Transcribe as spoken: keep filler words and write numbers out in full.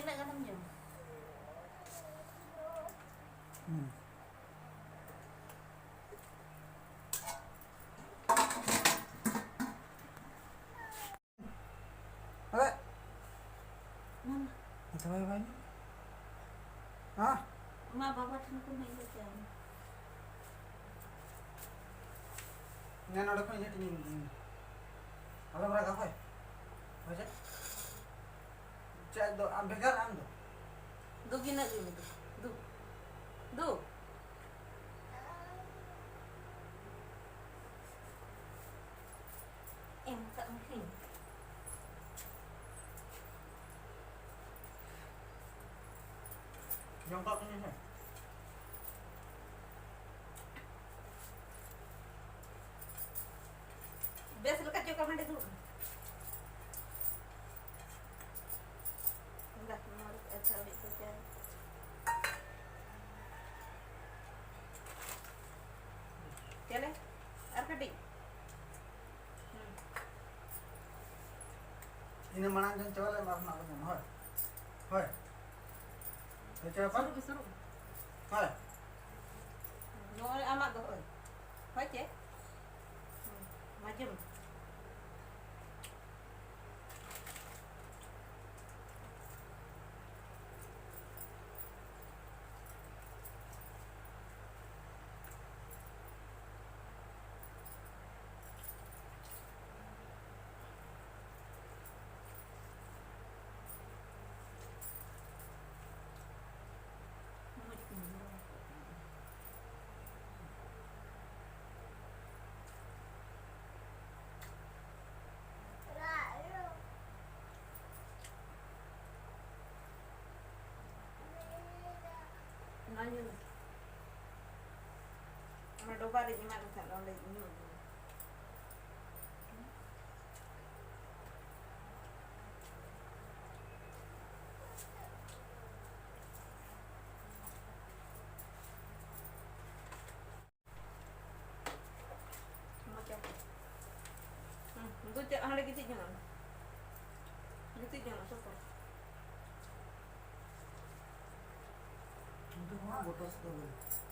ᱛᱤᱱᱟᱹᱜ ᱜᱟᱱᱮᱢ ᱡᱚᱢᱟ? ᱦᱩᱸ᱾ ᱦᱮᱸ᱾ ᱢᱟ, ᱢᱟ᱾ ᱦᱮᱸ, ᱛᱚᱵᱮ ᱵᱟᱭ ᱧᱟᱢ᱾ ᱦᱮᱸ? ᱢᱟ, ᱵᱟᱵᱟ ᱴᱷᱮᱱ ᱠᱷᱚᱱ ᱦᱮᱡ ᱠᱟᱛᱮ ᱟᱢ᱾ ᱱᱮ ᱱᱚᱰᱮ ᱠᱷᱚᱱ ᱤᱧ ᱦᱟᱹᱴᱤᱧ ᱤᱧ᱾ ᱟᱞᱚᱢ ᱨᱟᱜᱟ, ᱦᱳᱭ᱾ ᱦᱳᱭ ᱥᱮ? ᱪᱮᱫ ᱫᱚ ᱟᱢ ᱵᱷᱮᱜᱟᱨ ᱟᱢ ᱫᱚ? ᱫᱩ ᱜᱤᱱᱟᱹᱜ ᱜᱮ ᱢᱮᱱᱟᱜᱼᱟ᱾ ᱫᱩ᱾ ᱫᱩ᱾ ᱮᱢ ᱠᱟᱜ ᱢᱮ᱾ ᱡᱚᱢ ᱠᱟᱜ ᱢᱮ ᱥᱮ᱾ ᱵᱮᱥ ᱞᱮᱠᱟ ᱪᱚ ᱠᱟᱢᱟᱱᱰᱤ ᱫᱩᱲᱩᱵ ᱢᱮ᱾ ᱫᱟᱜ ᱢᱟᱹᱨᱤᱪ ᱟᱪᱪᱷᱟ ᱩᱨᱤᱡ ᱠᱚ ᱪᱟᱭ᱾ ᱪᱮᱞᱮ? ᱟᱨ ᱠᱟᱹᱴᱤᱡ᱾ ᱦᱩᱸ᱾ ᱤᱱᱟᱹ ᱢᱟᱲᱟᱝ ᱡᱚᱢ ᱪᱟᱵᱟ ᱞᱮᱢ, ᱟᱨ ᱚᱱᱟ ᱠᱚ ᱡᱚᱢ, ᱦᱳᱭ᱾ ᱦᱳᱭ᱾ ᱦᱳᱭ, ᱪᱟᱵᱟ ᱯᱟ? ᱥᱩᱨᱩᱜ ᱢᱮ, ᱥᱩᱨᱩᱜ ᱢᱮ᱾ ᱦᱳᱭ᱾ ᱱᱚᱜᱼᱚᱭ ᱟᱢᱟᱜ ᱫᱚ, ᱦᱳᱭ᱾ ᱦᱳᱭ ᱪᱮ? ᱦᱩᱸ, ᱢᱟ ᱡᱚᱢ ᱢᱮ᱾ ᱚᱱᱟ ᱧᱩ ᱢᱮ᱾ ᱚᱱᱟ ᱰᱚᱵᱟ ᱨᱮᱧ ᱮᱢᱟᱫ ᱢᱮ ᱛᱟᱦᱮᱸᱫ, ᱚᱸᱰᱮ ᱧᱩ ᱟᱹᱜᱩ ᱢᱮ᱾ ᱢᱚᱪᱟ ᱠᱚ᱾ ᱦᱩᱸ, ᱫᱩ ᱪᱮᱫ ᱦᱟᱸᱰᱮ ᱜᱤᱛᱤᱡ ᱡᱚᱝᱟᱜ ᱢᱮ᱾ ᱜᱤᱛᱤᱡ ᱡᱚᱝᱟᱜ ᱥᱚᱠᱚᱞ᱾ ᱵᱚᱛᱚᱨ ᱥᱚᱛᱚᱨ ᱵᱟᱹᱱᱩᱜᱼᱟ᱾